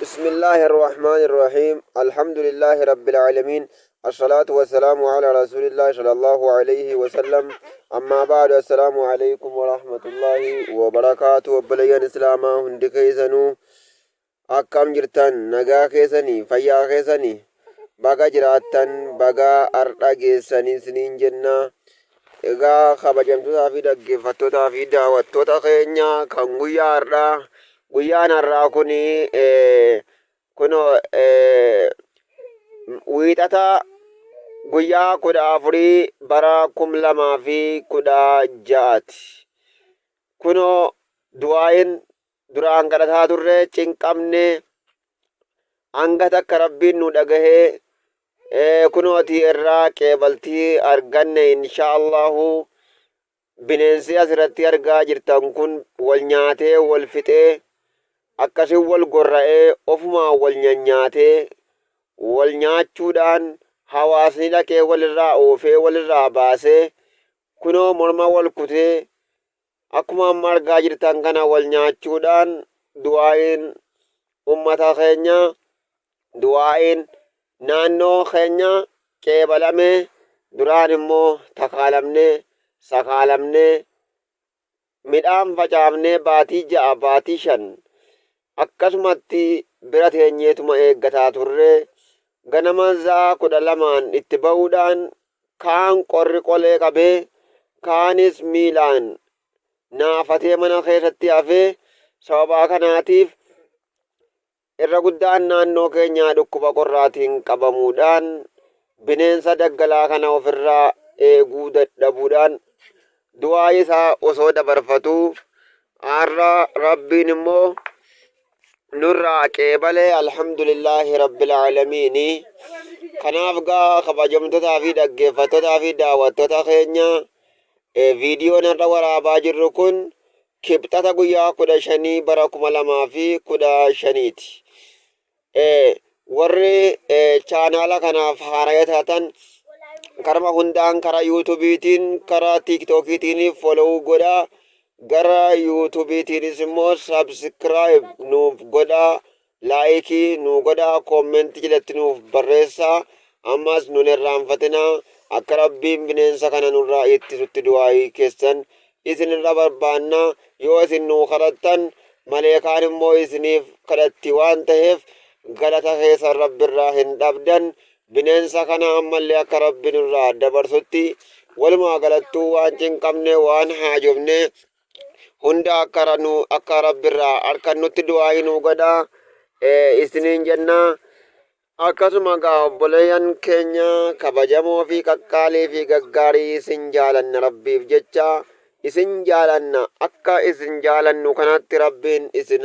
بسم الله الرحمن الرحيم الحمد لله رب العالمين الصلاة والسلام على رسول الله صلى الله عليه وسلم أما بعد السلام عليكم ورحمة الله وبركاته obboleeyyan islaamaa hundi keessanuu akkam jirtan nagaa keessanii fayyaa keessanii baga jiraattan baga har'a geessanii isiniin jenna. Egaa kabajamtootaa fi dhaggeeffattootaa fi daawwattoota keenya kan guyyaa har'aa, guyyaan har'aa kun kunoo Wiixata guyyaa 14 bara 2016ti. Kunoo du'aa'iin duraan kadhataa turre cinqamne hanga takka Rabbiin nu dhagahee kunooti irraa qeebaltii arganne insha Allahu. Bineensi asirratti argaa jirtan kun wal nyaatee wal fixee, akkasin wal gorra'ee, ofumaa wal nyanyaatee, wal nyaachuudhaan hawaasni dhaqee walirraa oofee walirraa baasee, kunoo morma wal kutee, akkuma amma argaa jirtan kana wal nyaachuudhaan du'aa'iin ummata keenya, du'aa'iin naannoo keenya qeebalame. Duraan immoo takaalamnee sakaalamnee midhaan facaafnee baatii 6, baatii 5 akkasumatti bira teenyeetuma eeggataa turre. Ganama za'a 12n itti ba'uudhaan kaan qorri qolee qabee, kaanis miilaan naafatee mana keessatti hafee. Sababaa kanaatiif irra guddaan naannoo keenyaa dhukkuba qorraatiin qabamuudhaan, bineensa daggalaa kana ofirraa eeguu dadhabuudhaan du'aa isaa osoo dabarfatuu, har'a Rabbiin immoo nurraa qeebale, alhamdulillaahi rabbil aalamiini. Kanaaf gaa kabajamtootaa fi dhaggeeffattootaa fi daawwattoota keenya, viidiyoon har'a waraabaa jirru kun Kibxata guyyaa 15 bara 2015ti. Warri chaanaala kanaaf haaraya taatan karama hundaan karaa YouTubeiitiin, karaa TikTokiitiin follow godhaa, gara YouTubeiitiinis immoo subscribe nuuf godhaa, like nuu godhaa, comment jalatti nuuf barreessaa. Ammas nun irraanfatinaa, akka Rabbiin bineensa kana nurraa ittisutti du'aayii keessan isinirra barbaanna. Yoo isin nuu kadhattan maleekaan immoo isiniif kadhatti waan taheef galata keessan Rabbirraa hin dhabdan. Bineensa kana ammallee akka Rabbi nurraa dabarsutti, walumaa galattuu waan cinqamne, waan haajofne hunda akka Rabbirraa arkannutti du'aayii nuu godhaa isiniin jenna. Akkasuma gaa obboleeyyan keenya kabajamoo fi qaqqaalii fi gaggaarii, isin jaalanna, Rabbiif jecha isin jaalanna. Akka isin jaalannu kanatti Rabbiin isin